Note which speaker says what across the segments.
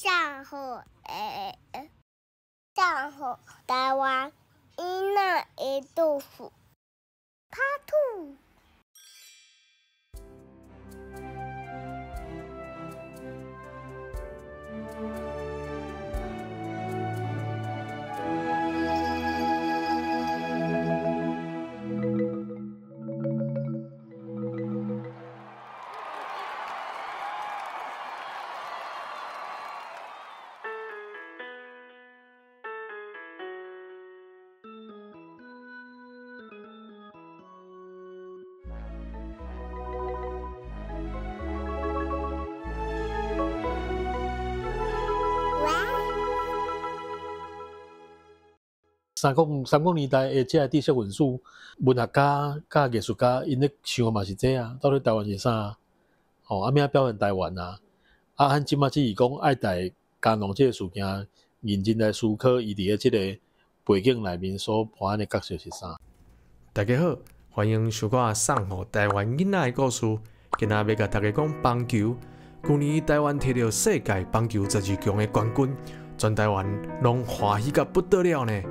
Speaker 1: 上好欸，上好台湾囡仔的故事，Part Two。
Speaker 2: 三公三公年代的這个知識分子、文學家佮藝術家，𪜶咧想嘛是這啊，到底台灣是啥？吼，啊欲按怎表現台灣啊？啊，咱這馬只是講愛台加農這个事件，認真來思考伊佇咧這個背景內面所扮演的角色是啥？
Speaker 3: 大家好，歡迎收看《送予台灣囡仔的故事》。今仔欲共大家講棒球。舊年台灣摕著世界棒球十二強的冠軍，全台灣攏歡喜甲不得了呢。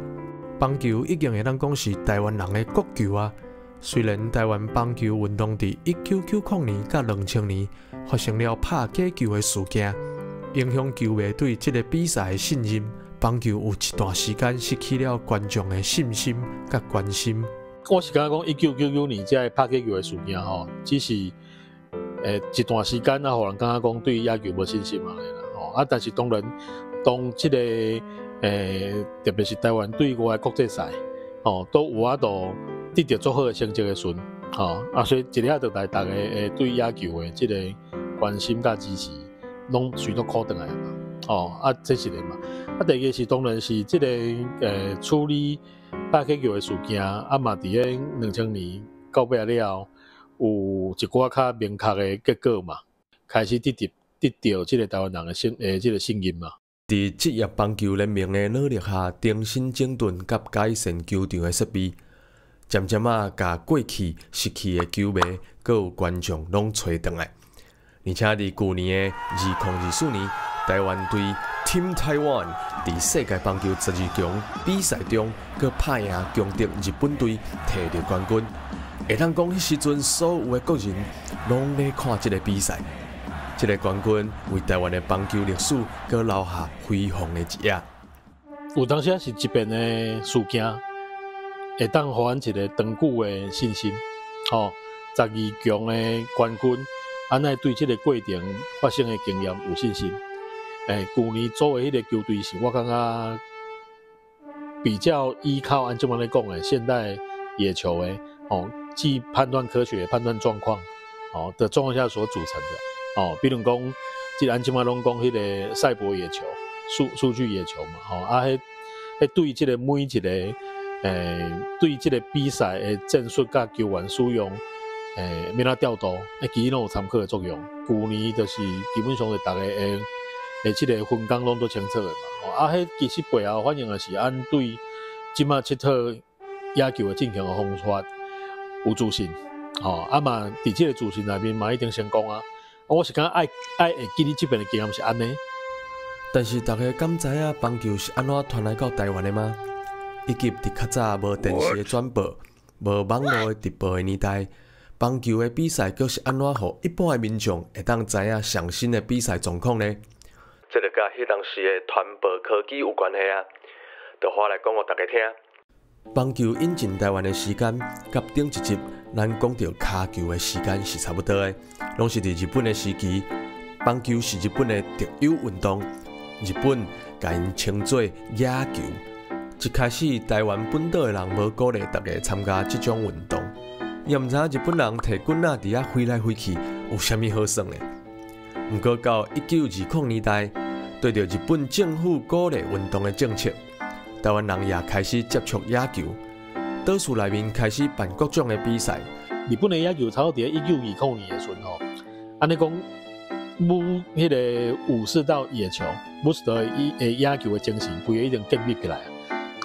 Speaker 3: 棒球已經會當講是台灣人的國球啊！雖然台灣棒球運動佇1990年佮2000年發生了拍假球的事件，影響球迷對這个比賽的信任，棒球有一段時間失去了觀眾的信心佮關心。
Speaker 2: 我是感覺講1999年這个拍假球的事件吼，只是一段時間啊，予人感覺講對野球無信心啊啦吼。啊，但是當然，當這個特別是台灣對外國際賽，吼，都有法度得著足好的成績的時陣，吼，啊，所以一下就來逐家對野球的這个關心佮支持，攏隨都箍轉來嘛，吼，啊，這是一個嘛。啊，第二個是當然是這個處理拍假球的事件，啊嘛佇咧2000年到尾了後，有一寡較明確的結果嘛，開始得著這個台灣人的信這個信任嘛。
Speaker 4: 佇職業棒球聯盟的努力下，重新整頓佮改善球場的設備，漸漸仔共過去失去的球迷閣有觀眾攏揣轉來。而且佇舊年的2024年，台灣隊 Team Taiwan 佇世界棒球十二強比賽中，閣拍贏強敵日本隊，摕著冠軍。會當講，彼時陣所有的國人攏咧看這个比賽。這个冠軍為台灣的棒球歷史閣留下輝煌的一頁。
Speaker 2: 有當時是一遍的事件，會當予阮一个長久的信心。吼，十二強的冠軍，按呢對這个過程發生的經驗有信心。舊年組的彼个球隊是我感覺比較依靠按這麼來講的現代野球的，吼，既判斷科學判斷狀況，吼的狀況下所組成的。哦，比如講，這按這馬攏講彼个賽博野球、數據野球嘛，吼，啊，彼彼對這个每一个，對這个比賽的戰術佮球員使用，欲按怎調度，其實攏有參考的作用。舊年就是基本上就逐家的這个分工攏足清楚的嘛，吼，啊，彼其實背後反映的是按對這馬這套野球的進行的方法有自信，吼，啊嘛，佇這个自信內面嘛一定成功啊。我是感覺愛愛會記得這邊的經驗是按呢。
Speaker 4: 但是大家敢知影棒球是按怎傳來到台灣的嗎？以及佇較早無電視的轉播、無網路的直播的年代，棒球的比賽閣是按怎予一般的民眾會當知影上新的比賽狀況呢？這就佮彼當時的傳播科技有關係啊！就我來講予大家聽。棒球引進台灣的時間，佮頂一集咱講著跤球的時間是差不多的，攏是佇日本的時期。棒球是日本的特有運動，日本共𪜶稱做野球。一開始，台灣本島的人無鼓勵大家參加這種運動，也毋知影日本人提棍仔佇遐揮來揮去有啥物好耍的。毋過到1920年代，對著日本政府鼓勵運動的政策，台灣人也開始接觸野球，島嶼內面開始辦各種的比賽。
Speaker 2: 日本的野球差不多佇1920年的時陣吼，按呢講，武彼个武士道野球，武士道的野球的精神，規个已經建立起來。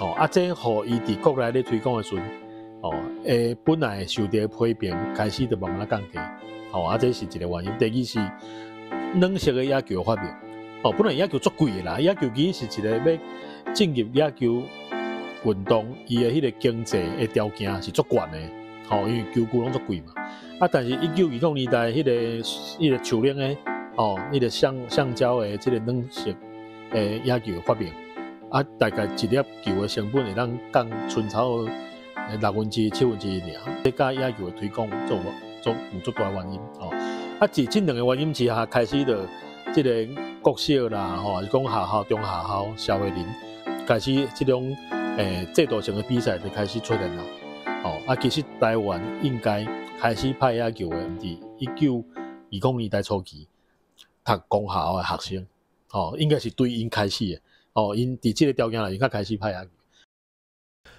Speaker 2: 哦，啊，這予伊佇國內咧推廣的時陣，哦，本來受著批評，開始就慢慢仔降低。哦，啊，這是一個原因。第二是軟式的野球發明，哦，本來野球足貴的啦，野球其實是一個欲進入野球運動，伊的彼個經濟的條件是足懸的，吼，因為球具攏足貴嘛。啊，但是1920年代彼個樹奶的，哦，彼個橡膠的這個軟式的野球發明，啊，大概一粒球的成本會當降賰差不多六分之七分之一爾，這佮野球的推廣做做有足大原因，吼。啊，佇這兩個原因之下，開始就這個國小啦，吼，是講學校、中學校、社會人開始這種制度性的比賽就開始出現啦。哦，啊，其實台灣應該開始拍野球的，毋是1920年代初期讀公校的學生，哦，應該是對𪜶開始的。哦，𪜶佇這個條件內，𪜶才開始拍野球。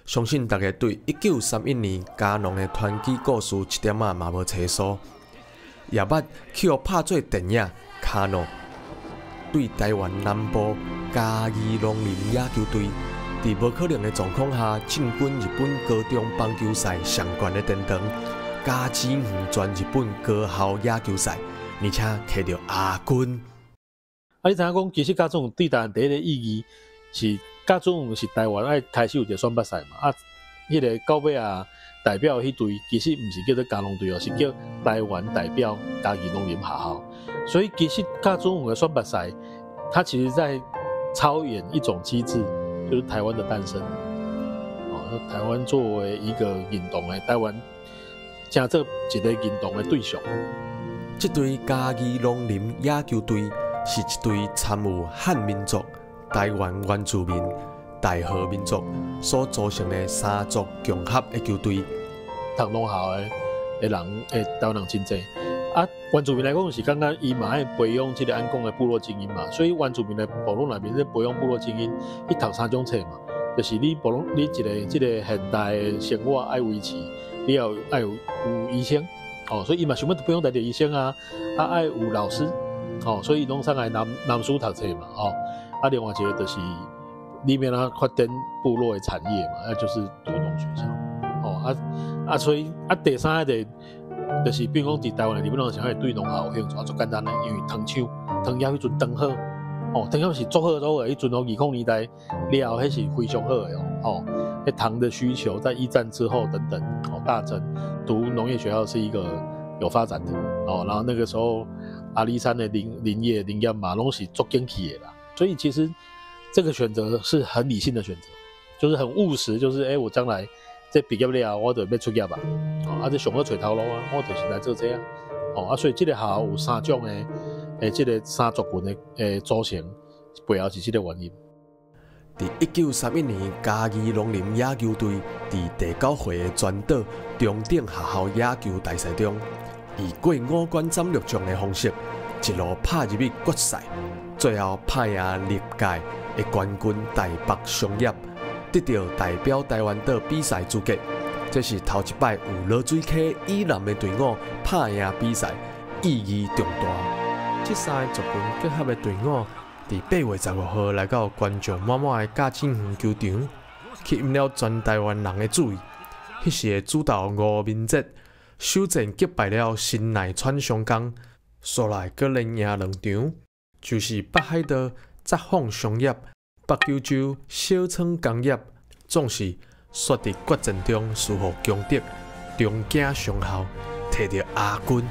Speaker 4: 相信大家對1931年嘉農的傳奇故事一點仔嘛無生疏，也捌去予拍做電影《卡諾》。對台灣南部嘉義農林野球隊，佇無可能的狀況下進軍日本高中棒球賽上懸的殿堂——甲子園全日本高校野球賽，而且摕著亞軍。
Speaker 2: 啊，你知影講，其實甲子園對台灣第一個意義是，甲子園是台灣愛開始有一個選拔賽嘛。啊，彼個到尾啊，代表彼隊其實毋是叫做嘉農隊哦，是叫台灣代表嘉義農林學校。所以其實甲子園的選拔賽，它其實在操演一種機制，就是台灣的誕生。哦，台灣作為一個認同的台灣，成做一個認同的對象。
Speaker 4: 這隊嘉義農林野球隊是一隊參有漢民族、台灣原住民、大和民族所組成的三族共合的球隊。
Speaker 2: 讀農校的人，台灣人真濟。啊，原住民來講是感覺伊嘛愛培養這個按講的部落精英嘛，所以原住民的部落內面咧培養部落精英，伊讀三種冊嘛，就是你部落你一個這個現代的生活愛維持，你要愛有醫生，哦，所以伊嘛想欲培養家己醫生啊，啊愛有老師，哦，所以攏送來南師讀冊嘛，哦，啊另外一個就是裡面啊發展部落的產業嘛，那就是讀農學校，哦啊啊所以啊第三個就是比如講佇台灣的日本人想愛對農校有興趣，啊足簡單的，因為糖廠糖業彼陣糖好，哦糖業是足好足好的，彼陣哦20年代了後，彼是非常好的哦，哦，彼糖的需求在一戰之後等等哦大增，讀農業學校是一個有發展的哦，然後那個時候阿里山的林業嘛，攏是足景氣的啦，所以其實這個選擇是很理性的選擇，就是很務實，就是欸我將來這畢業了後，我就欲出業吧，哦，啊這上好揣頭路啊，我就是來做這啊，哦啊所以這個學校有三種的，這個三族群的組成，背後是這個原因。
Speaker 4: 佇1931年，嘉義農林野球隊佇第九回的全島中等學校野球大賽中，以過五關斬六將的方式，一路拍入去決賽，最後拍贏歷屆的冠軍台北商業，得著代表台灣島比賽資格。這是頭一擺有濁水溪以南的隊伍拍贏比賽，意義重大。
Speaker 3: 這三个族群結合的隊伍，佇8月15號來到觀眾滿滿的甲子園球場，吸引了全台灣人的注意。彼時的主投吳明哲首戰擊敗了神奈川上江，紲來閣連贏兩場，就是北海道札幌商業、北九州小倉工業，總是煞佇決戰中輸予強敵中京商校，摕著亞軍。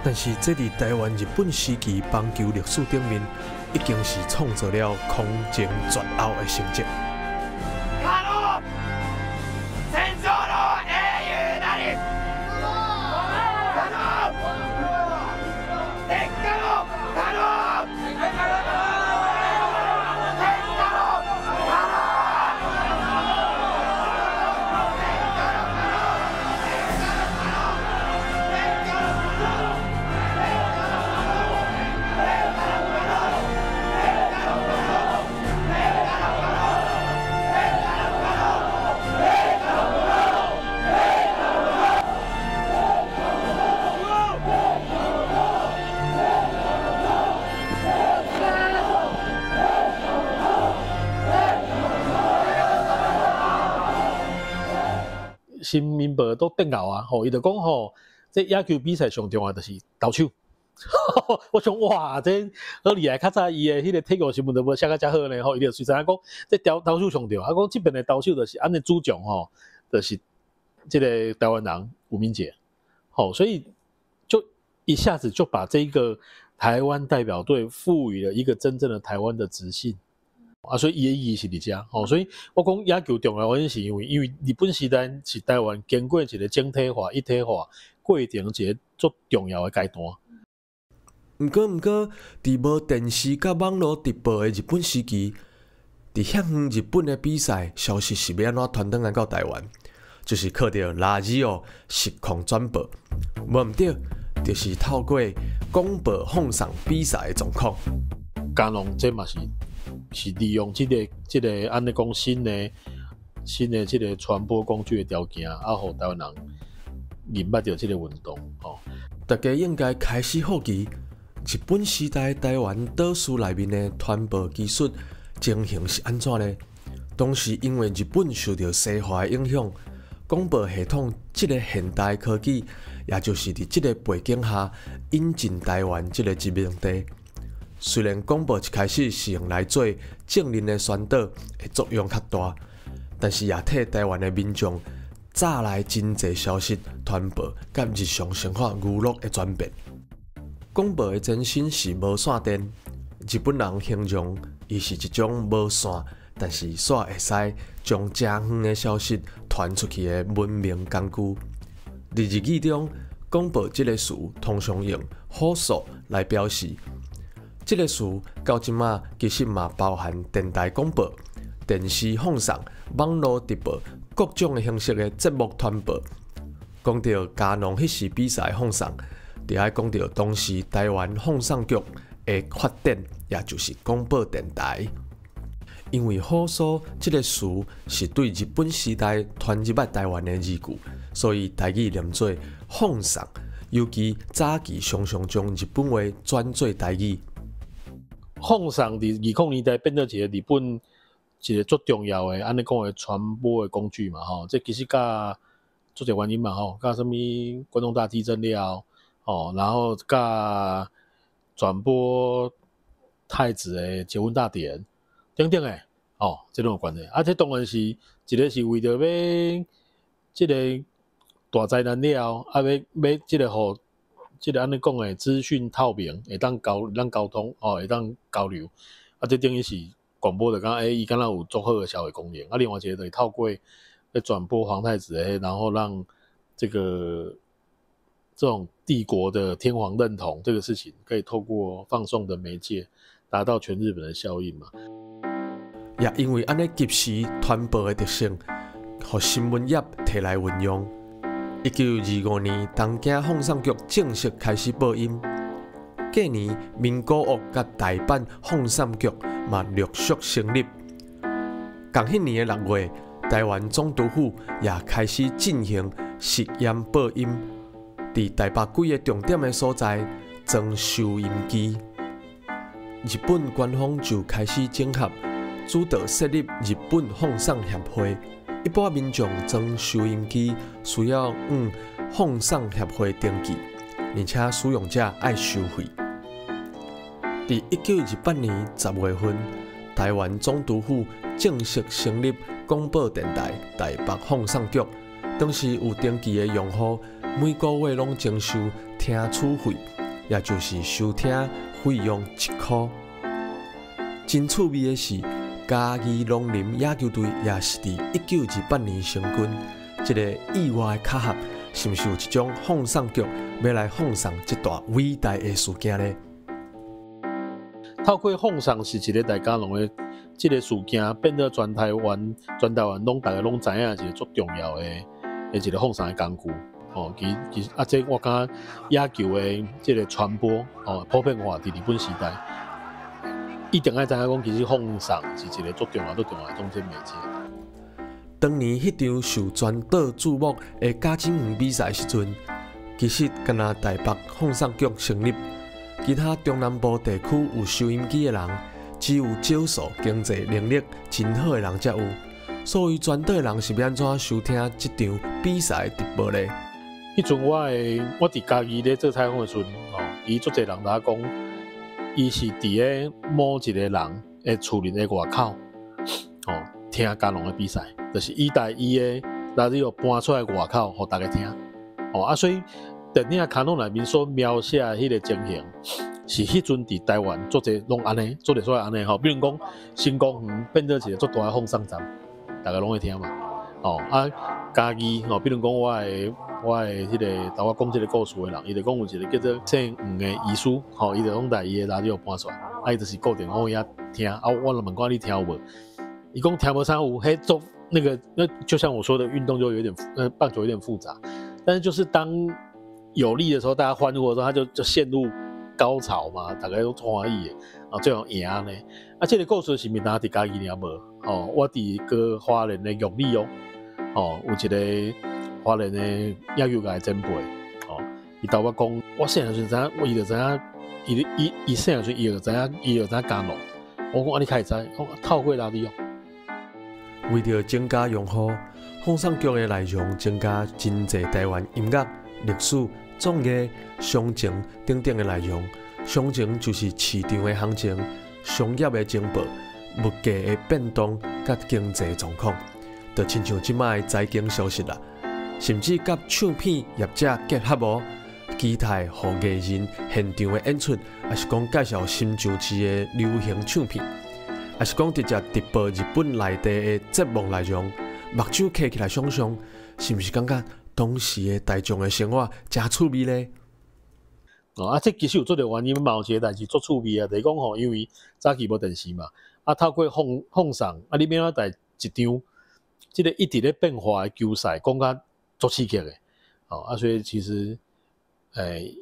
Speaker 3: 但是這佇台灣日本時期棒球歷史頂面，已經是創造了空前絕後的成績。
Speaker 5: 嘉農戦場の英雄なり。嘉農天下の嘉農天下の嘉
Speaker 2: 新民報都電𠢕啊，吼，伊就講吼，這野球比賽上重要就是投手，我想哇，這好厲害！較早伊的彼个體育新聞都無寫甲遮好呢吼，伊就隨知影講，這投手上著，啊講這邊的投手就是按呢主將吼，就是這个台灣人吳明杰，吼，所以就一下子就把這個台灣代表隊賦予了一個真正的台灣的自信啊，所以伊的意義是佇遮吼，所以我講野球重要原因是因為日本時代是台灣經過一個整體化、一體化過程一个足重要的階段。
Speaker 4: 毋過，佇無電視佮網路直播的日本時期，佇遐遠日本的比賽消息是欲按怎傳轉來到台灣？就是靠著ラジオ實況轉播，無毋對，就是透過廣播放送比賽的狀況。
Speaker 2: 嘉農這嘛是利用這个按呢講新的這個傳播工具的條件，啊，予台灣人認捌著這個運動吼。
Speaker 4: 大家應該開始好奇，日本時代台灣島嶼內面的傳播技術情形是按怎呢？當時因為日本受著西化的影響，廣播系統這个現代科技，也就是佇這个背景下引進台灣這个殖民地。雖然廣播一開始是用來做政令的宣導的作用較大，但是也替台灣的民眾早來真濟消息傳播，佮日常生活娛樂的轉變。廣播的前身是無線電，日本人形容伊是一種無線，但是煞會使將誠遠的消息傳出去的文明工具。佇日語中，廣播這个詞通常用放送來表示。這个詞到這馬其實嘛包含電台廣播、電視放送、網路直播各種的形式的節目傳播。講著嘉農彼時比賽放送，就愛講著當時台灣放送局的發展，也就是廣播電台。因為放送這个詞是對日本時代傳入來台灣的字句，所以台語念做放送，尤其早期常常將日本話轉做台語。
Speaker 2: 放送佇20年代變做一个日本一个足重要的按呢講的傳播的工具嘛吼，這其實佮足濟原因嘛吼，佮啥物關東大地震了吼，然後佮轉播太子的結婚大典等等的哦，這攏有關係。啊，這當然是一个是為著欲這个大災難了，啊，欲這个予這个按呢講的資訊透明，會當交咱溝通哦，會當交流。啊，這等於是廣播就感覺，伊敢若有足好的社會功能。啊，另外一個就是透過咧轉播皇太子的，然後讓這個這種帝國的天皇認同這個事情，可以透過放送的媒介達到全日本的效應嘛。
Speaker 4: 也因為按呢及時傳播的特性，予新聞業提來運用。1925年，東京放送局正式開始播音。隔年，名古屋佮大阪放送局嘛陸續成立。仝彼年的6月，台灣總督府也開始進行實驗播音，佇台北幾个重點的所在裝收音機。日本官方就開始整合，主導設立日本放送協會。一般民眾裝收音機需要向放送協會登記，而且使用者愛收費。佇1928年10月份，台灣總督府正式成立廣播電台台北放送局。當時有登記的用戶，每个月攏徵收聽取費，也就是收聽費用1箍。真趣味的是，嘉義農林野球隊也是佇1928年成軍。這个意外的巧合，是毋是有一種放送局欲來放送這段偉大的事件呢？
Speaker 2: 透過放送是一个大家攏的這个事件，變做全台灣、全台灣攏大家攏知影，一个足重要的一个放送的工具。哦，其實啊，這我感覺野球的這个傳播哦，普遍化佇日本時代，一定愛知影講，其實放送是一个足重要、足重要的中間媒介。
Speaker 4: 當年彼場受全島注目的甲子園比賽時陣，其實敢若台北放送局成立，其他中南部地區有收音機的人，只有少數經濟能力真好的人才有。所以全島的人是欲按怎收聽這場比賽直播呢？
Speaker 2: 彼陣我佇嘉義咧做採訪的時陣，吼，其其實足濟人來講，伊是佇咧某一個人的厝裡的外口，哦，聽咖農的比賽，就是伊帶伊的拉力搬出來外口，予大家聽。哦啊，所以電影卡農內面所描寫的彼個情形，是彼陣佇台灣足濟攏按呢，足濟所在按呢吼。比如講新公園變做一個足大的放送站，大家攏會聽嘛。哦啊，嘉義吼，比如講我的彼個同我講這個故事的人，伊就講有一個叫做姓黃的醫師，吼，伊就攏帶伊的拉力搬出來，啊，伊就是固定往遐聽。啊，我就問講你聽有無？伊講聽無啥有，彼做那個，那就像我說的，運動就有點，棒球有點複雜，但是就是當有利的時候，大家歡呼的時候，他就陷入高潮嘛，大家都歡喜的，啊，最後贏呢。啊，這個故事是毋是單佇嘉義爾無？哦，我佇個花蓮的玉里哦，哦，有一個花蓮的野球界的前輩，哦，伊同我講，我細漢時陣知影，伊就知影，伊伊伊細漢時伊就知影，伊就知影咖農。我講啊，你較會知？講透過拉力哦。
Speaker 4: 為著增加用戶，放送局的內容增加真濟台灣音樂、歷史、綜藝、商情等等的內容。商情就是市場的行情、商業的情報、物價的變動佮經濟狀況，就親像這擺的財經消息啦。甚至佮唱片業者結合哦，期待予藝人現場的演出，抑是講介紹新上市的流行唱片，抑是講直接直播日本內地的節目內容，目睭開起來想像，是毋是感覺當時的大眾的生活誠趣味咧？
Speaker 2: 哦，啊，這其實有足濟原因嘛，有一個代誌足趣味啊，就是講吼，因為早期無電視嘛，啊，透過放送，啊，你欲按怎帶一場，這個一直咧變化的球賽，講甲足刺激的，哦，啊，所以其實，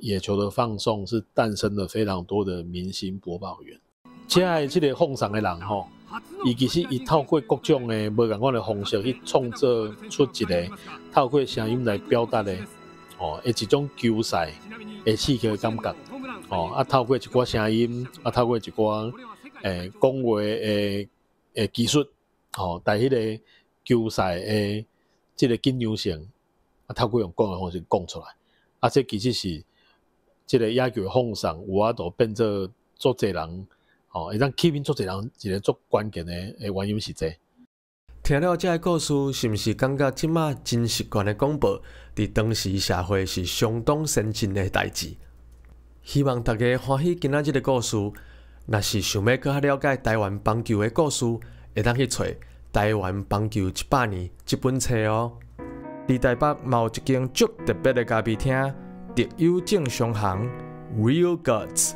Speaker 2: 野球的放送是誕生了非常多的明星播報員。這个這個放送的人吼，伊其實伊透過各種的無仝款的方式去創造出一個透過聲音來表達的，哦，一種球賽的刺激的感覺，哦，啊，透過一寡聲音，啊，透過一寡講話的技術，哦，帶彼個球賽的這個緊張性，啊，透過用講的方式講出來，啊，這其實是這個野球放送有法度變做足濟人。哦，會當吸引足濟人，一個足關鍵的原因是這。
Speaker 4: 聽了這个故事，是毋是感覺這馬真習慣的廣播，佇當時社會是相當先進的代誌？希望大家歡喜今仔日的故事。若是想欲閣較了解台灣棒球的故事，會當去揣《台灣棒球100年》這本冊哦。
Speaker 3: 佇台北嘛有一間足特別的咖啡廳，特有正商行 Real Guts。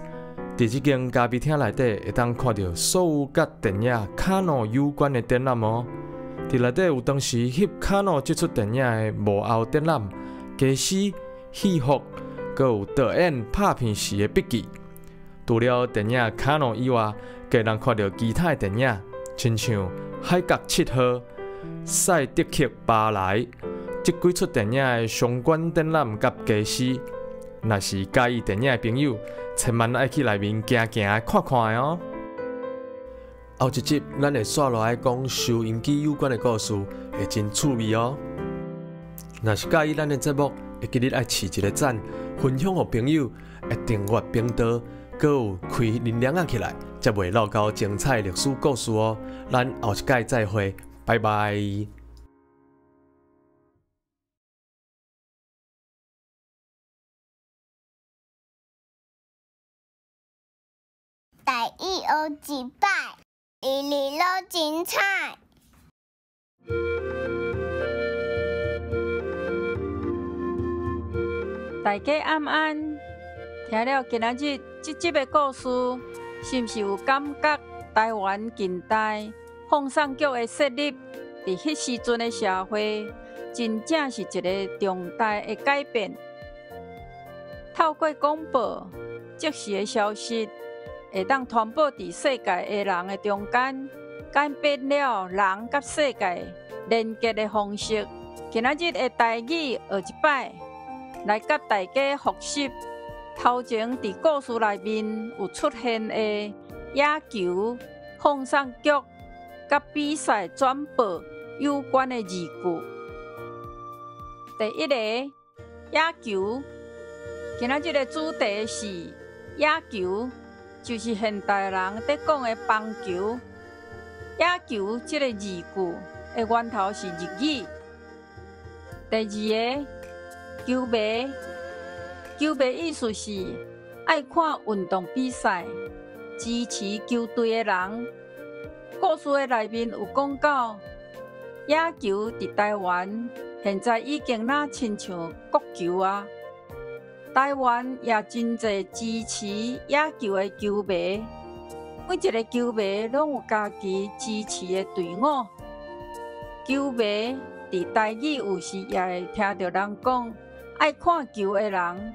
Speaker 3: 佇這間咖啡廳內底，會當看著所有佮電影卡諾有關的展覽哦。佇內底有當時翕卡諾這齣電影的幕後展覽、家私、戲服，閣有導演拍片時的筆記。除了電影卡諾以外，閣會當看著其他的電影，親像《海角七號》、《賽德克巴萊》這幾齣電影的相關展覽佮家私。若是佮意電影的朋友，千萬愛去內面行行看看的哦。
Speaker 4: 後一集，咱會煞落來講收音機有關的故事，會真趣味哦。若是佮意咱的節目，會記得愛揤一个讚，分享予朋友，會訂閱頻道，閣有開鈴鈴仔起來，才袂漏掉精彩歷史故事哦。咱後一擺再會，拜拜。
Speaker 1: 台語學一擺，日日攏精彩。
Speaker 6: 大家晚安。聽了今仔日這集的故事，是毋是有感覺台灣近代放送局的設立，佇彼時陣的社會，真正是一個重大的改變。透過廣播，即時的消息會當傳播佇世界的人的中間，改變了人佮世界連結的方式。今仔日的台語學一擺，來佮大家複習頭前佇故事內面有出現的野球放送局佮比賽轉播有關的字句。第一個，野球。今仔日的主題是野球就是現代人咧講的棒球。野球這个字句的源頭是日語。第二个，球迷，球迷意思是愛看運動比賽、支持球隊的人。故事的內面有講到，野球佇台灣現在已經若親像國球啊。台灣也真濟支持野球的球迷，每一个球迷攏有家己支持的隊伍。球迷佇台語有時也會聽著人講愛看球的人，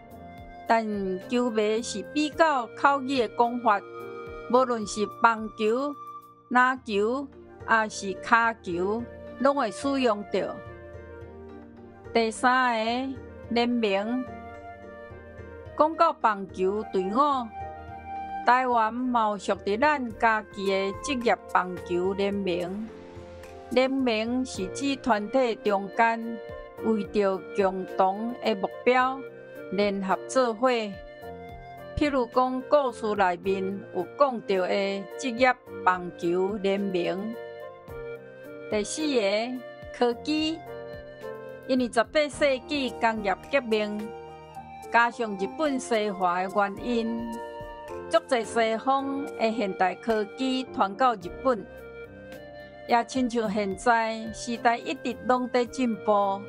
Speaker 6: 但球迷是比較口語的講法，無論是棒球、籃球，抑是跤球，攏會使用著。第三个，聯盟。講到棒球隊伍，台灣嘛有屬於咱家己的職業棒球聯盟。聯盟是指團體中間為著共同的目標聯合做伙。譬如講，故事內面有講著的職業棒球聯盟。第四个，科技，因為18世紀工業革命，加上日本西化的原因，足濟西方的現代科技傳到日本，也親像現在時代一直攏佇進步，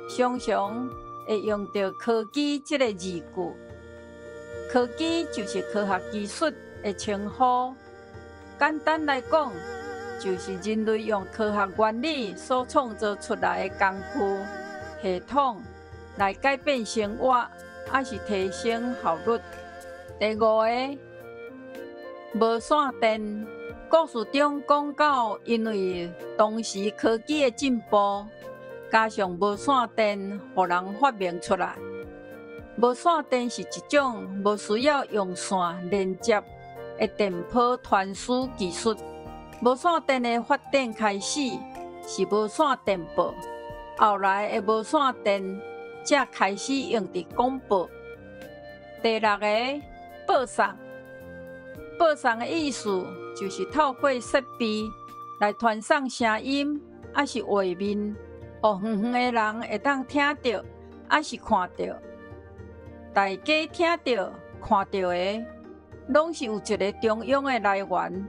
Speaker 6: 常常會用著科技這个字句。科技就是科學技術的稱呼，簡單來講，就是人類用科學原理所創造出來的工具、系統，來改變生活，抑是提升效率。第五个，無線電。故事中講到，因為當時科技的進步，加上無線電，予人發明出來。無線電是一種無需要用線連接的電波傳輸技術。無線電的發展開始是無線電報，後來的無線電才開始用佇廣播。第六个，播送。播送的意思就是透過設備來傳送聲音，抑是畫面，予遠遠的人會當聽著，抑是看著。大家聽著、看著的，攏是有一个中央的來源，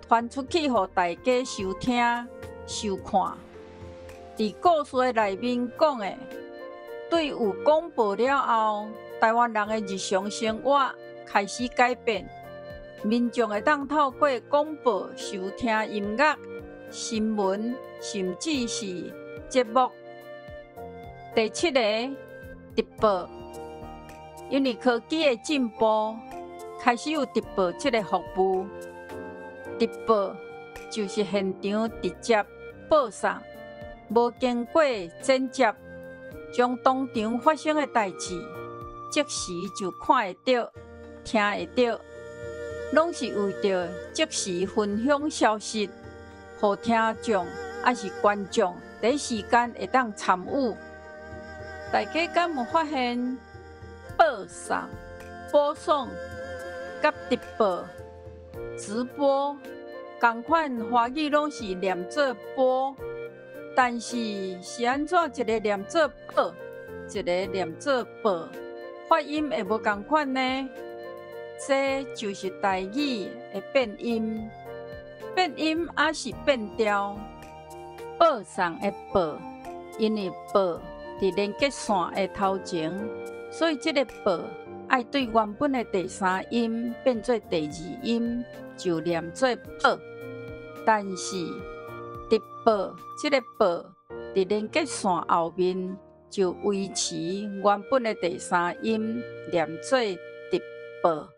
Speaker 6: 傳出去予大家收聽、收看。佇故事的內面講的，對有廣播了後，台灣人的日常生活開始改變，民眾會當透過廣播收聽音樂、新聞，甚至是節目。第七个，直播。因為科技的進步，開始有直播這个服務。直播就是現場直接播送，無經過剪接，將當場發生的代誌，即時就看會著、聽會著，攏是為著即時分享消息，予聽眾抑是觀眾第一時間會當參與。大家敢有發現？播送、播送、佮直播、直播，仝款華語攏是念做播，但是是按怎一个念做播，一个念做報，發音會無仝款呢？這就是台語的變音，變音抑是變調。播送的播，因為播佇連結線的頭前，所以這个播愛對原本的第三音變做第二音，就念做報。但是直播這个報佇連結線後面就維持原本的第三音，念做直播。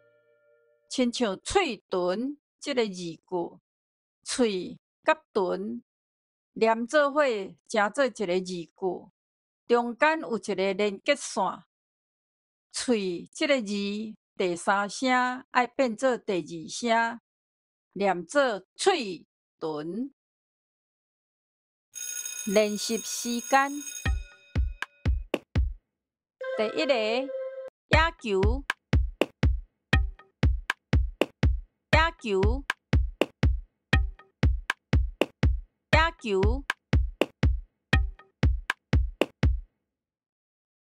Speaker 6: 親像喙脣這个字句，喙佮脣連做伙成做一个字句，中間有一个連結線。喙這个字第三聲愛變做第二聲，念做喙脣。練習時間，第一个，野球。球，野球。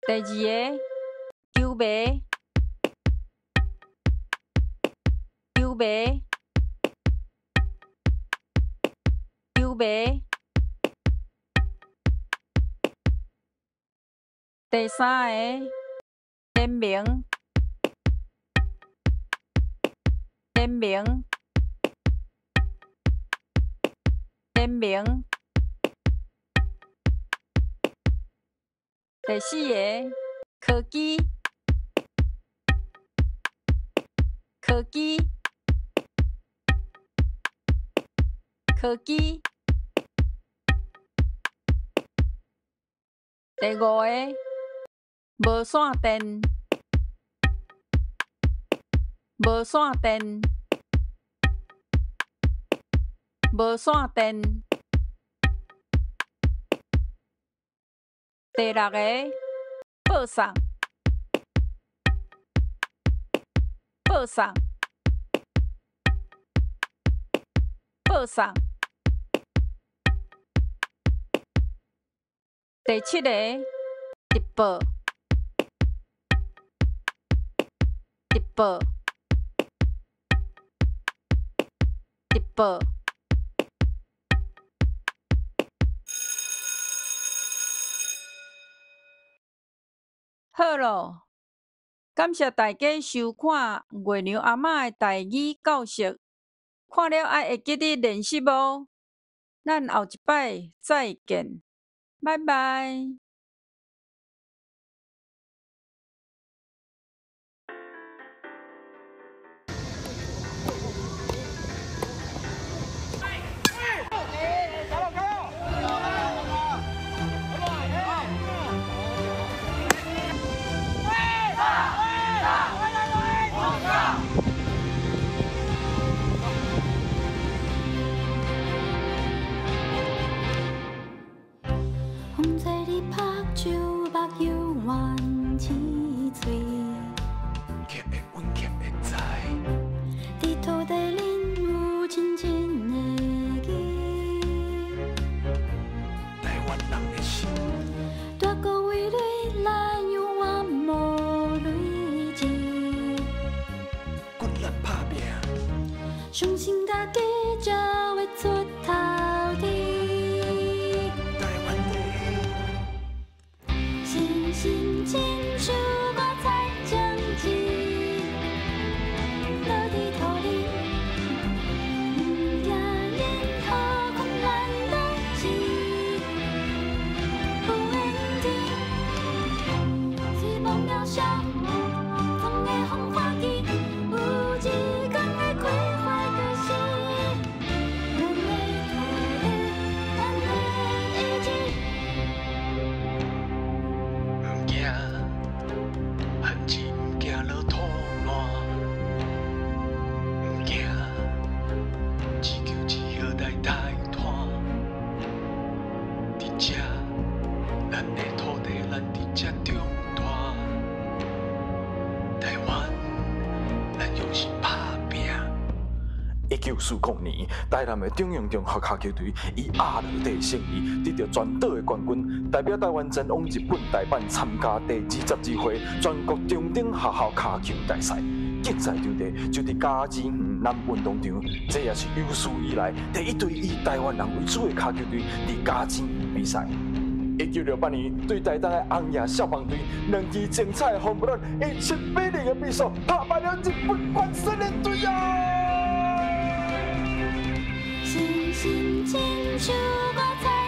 Speaker 6: 第二个，球迷，球迷，球迷。第三个，联盟，联盟，联盟。第四个，科技，科技，科技。第五个，无线电，无线电，无线电。第六个，报送，报送，报送。第七个，直播，直播，直播。好咯，感谢大家收看月娘阿嬷的台语教室，看了爱会记得练习哦。咱后一摆再见，拜拜。
Speaker 7: 风吹你目睭，目犹原青翠。
Speaker 8: 欠的稳，欠的知。
Speaker 7: 伫土地里有深深的记。
Speaker 8: 台湾人的心。
Speaker 7: 大国为泪，咱永远无累积。
Speaker 8: 骨力打拼。
Speaker 7: 相信家己才会出头天。心亲像我采种子，落伫土里，不惊任何困难代志。有缘天，虽无渺小，总会予人看见，有一天会开花就是咱的土地，咱的意志。
Speaker 8: 惊，限制毋惊落土烂，毋惊，一球一叶来抬摊。伫这，咱的土地，咱伫这长大。台湾，咱用心打拼。
Speaker 9: 1940年，台南的中阳中学跤球队以压落地胜利，得到全岛的冠军，代表台湾前往日本大阪参加第22回全国中等学校跤球大赛。竞赛场地就伫嘉义园南运动场，这也是有史以来第一队以台湾人为主的跤球队伫嘉义园比赛。1968年，对台东的红叶消防队，两支精彩的红不乱，以7-0的比数打败了日本关西联队啊！
Speaker 7: 信心亲像我采